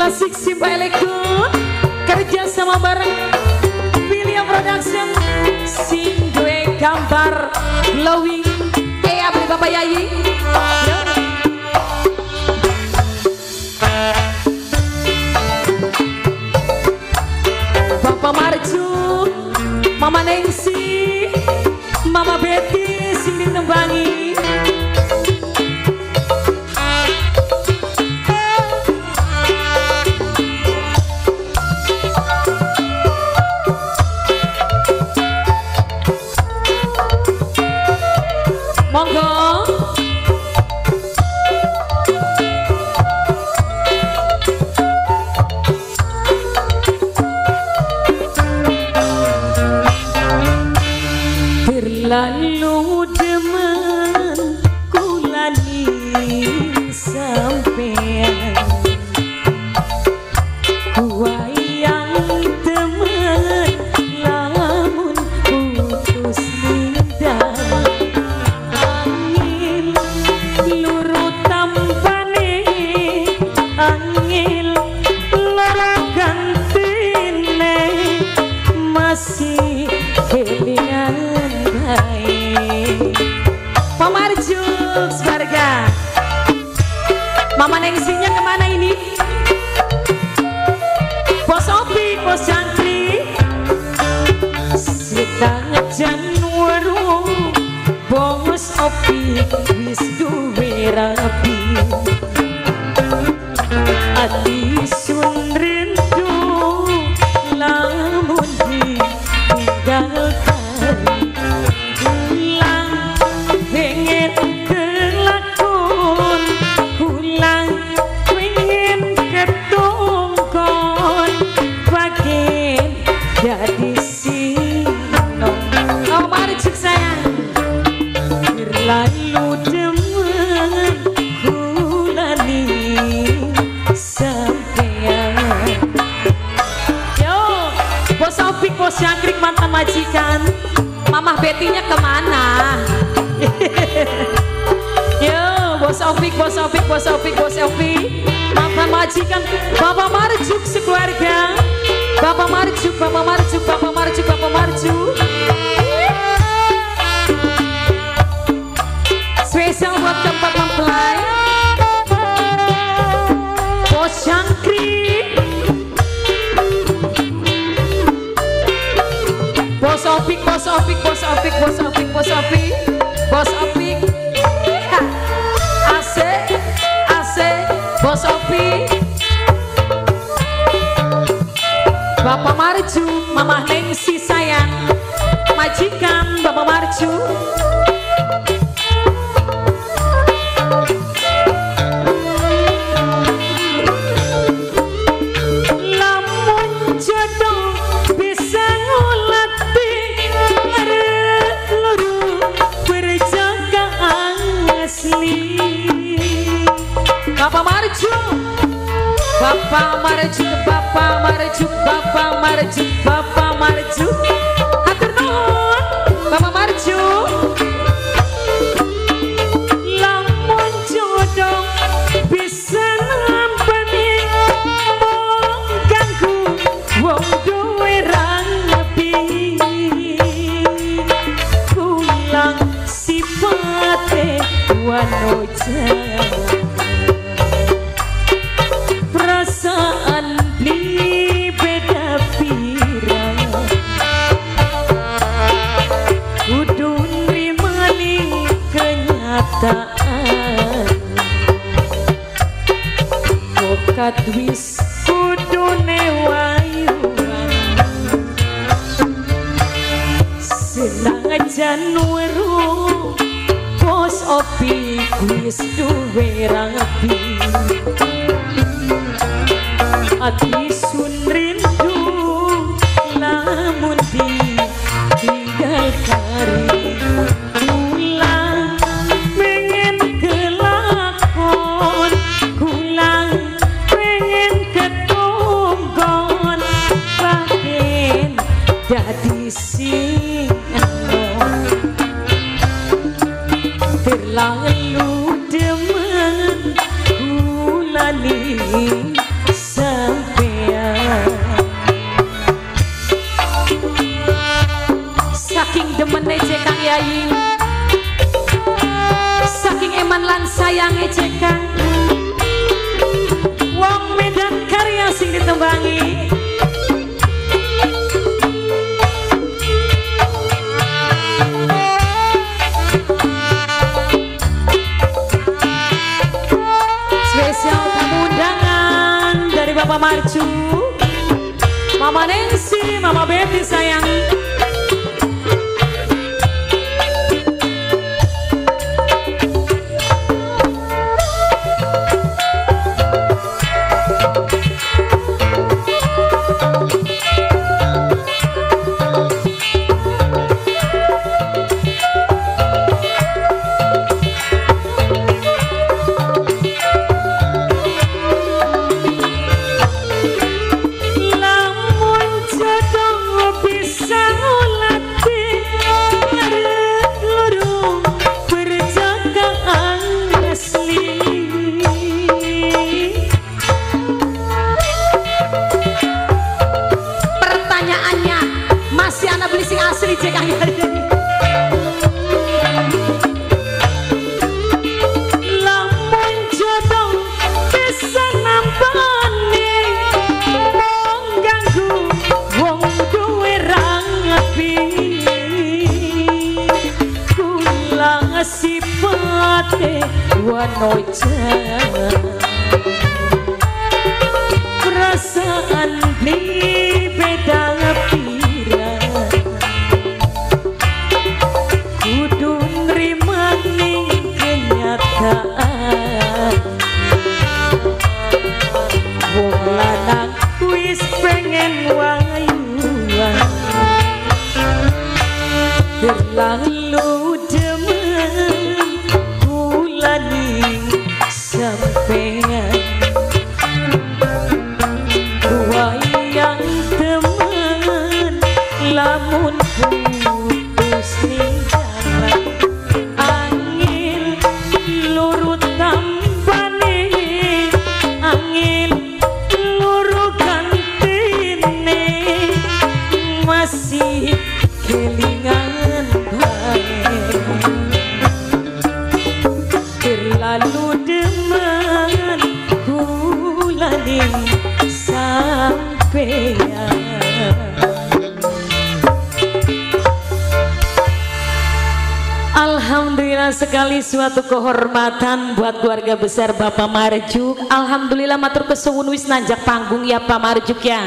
Klasik Simba Elekun kerja sama bareng William Production sing duwe gambar glowing beli Bapak Yayi. Bapak Marju, Mama Nengsi, Mama Betty sing ditembangi. Monggo. Terlalu demen kulani sampean, kuayang temen lamun putus nindang. Angin luru tampane, angin loro gantine, masih kelingan bae. Pamarjuk sekeluarga. Mama Nengsinya kemana ini? Bos Opi, Bos Jangkrik, senajan weru Bos Opi wis duwe rabi. Ati sun rindu lamun ditinggalkan, pulang pengen kelakon, pulang pengen ketungkon, bagian jadi sino. Oh marjuk sayang, terlalu demen kulani sampean. Yo, Bos Opik, Bos Jangkrik mantan majikan, Mamah Betty-nya kemana? Yo, Bos Opik, Bos Opik, Bos Opik, Bos Opik, mantan majikan, Bapak Marjuk sekeluarga, Bapak Marjuk, Bapak Marjuk, Bapak Marjuk, Bapak Marjuk. Spesial buat keempat mempelai, Bos Jangkrik, Bos Opik, Bos Opik, Bos Opik, Bos Opik, Bos Opik, Bos Opik, AC, AC, Bos Opik, Bapak Marju, Mama Nengsi sayang, majikan Bapak Marju. Lamun jodoh bisa ngulati arep loro berjaga asli. Bapak Marju, Bapak Marju, Bapak Marju, Bapak Marju, Bapak Marju, hatur nuhun Bapak Marju. Lamun jodoh bisa nampani mung ganggu wong duwe rapi, pulang sifate wanoja, perasaan beli beda pirang, kudu nrimani kenyataan, bokat wis kudune wayuan, senajan weru Bos Opi wis duwe rabi. Ati sun rindu lamun ditinggal kari, pulang pengen kelakon, pulang pengen ketunggon, batin dadi sing enom. Terlalu demen kulani. demene Cekang Yayi, saking eman lan sayange Cekang. Wong Medan Karya sing ditembangi. Spesial tamu undangan dari Bapak Marju, Mama Nancy, Mama Betty sayang. Lamun jodoh bisa nampani, wong ganggu wong duwe rapi, kula sipate wanoja perasaan beli beda. Wong lanang wis pengen wayuan, terlalu demen kulaning sampean, wayang temen lamun putus ning jalan, angin luru tambane, angin luru gantine, masih kelingan bae, terlalu demen kulaning sampean. Alhamdulillah sekali suatu kehormatan buat keluarga besar Bapak Marjuk. Alhamdulillah matur kesuwun wis nanjak panggung ya Pak Marjuk ya.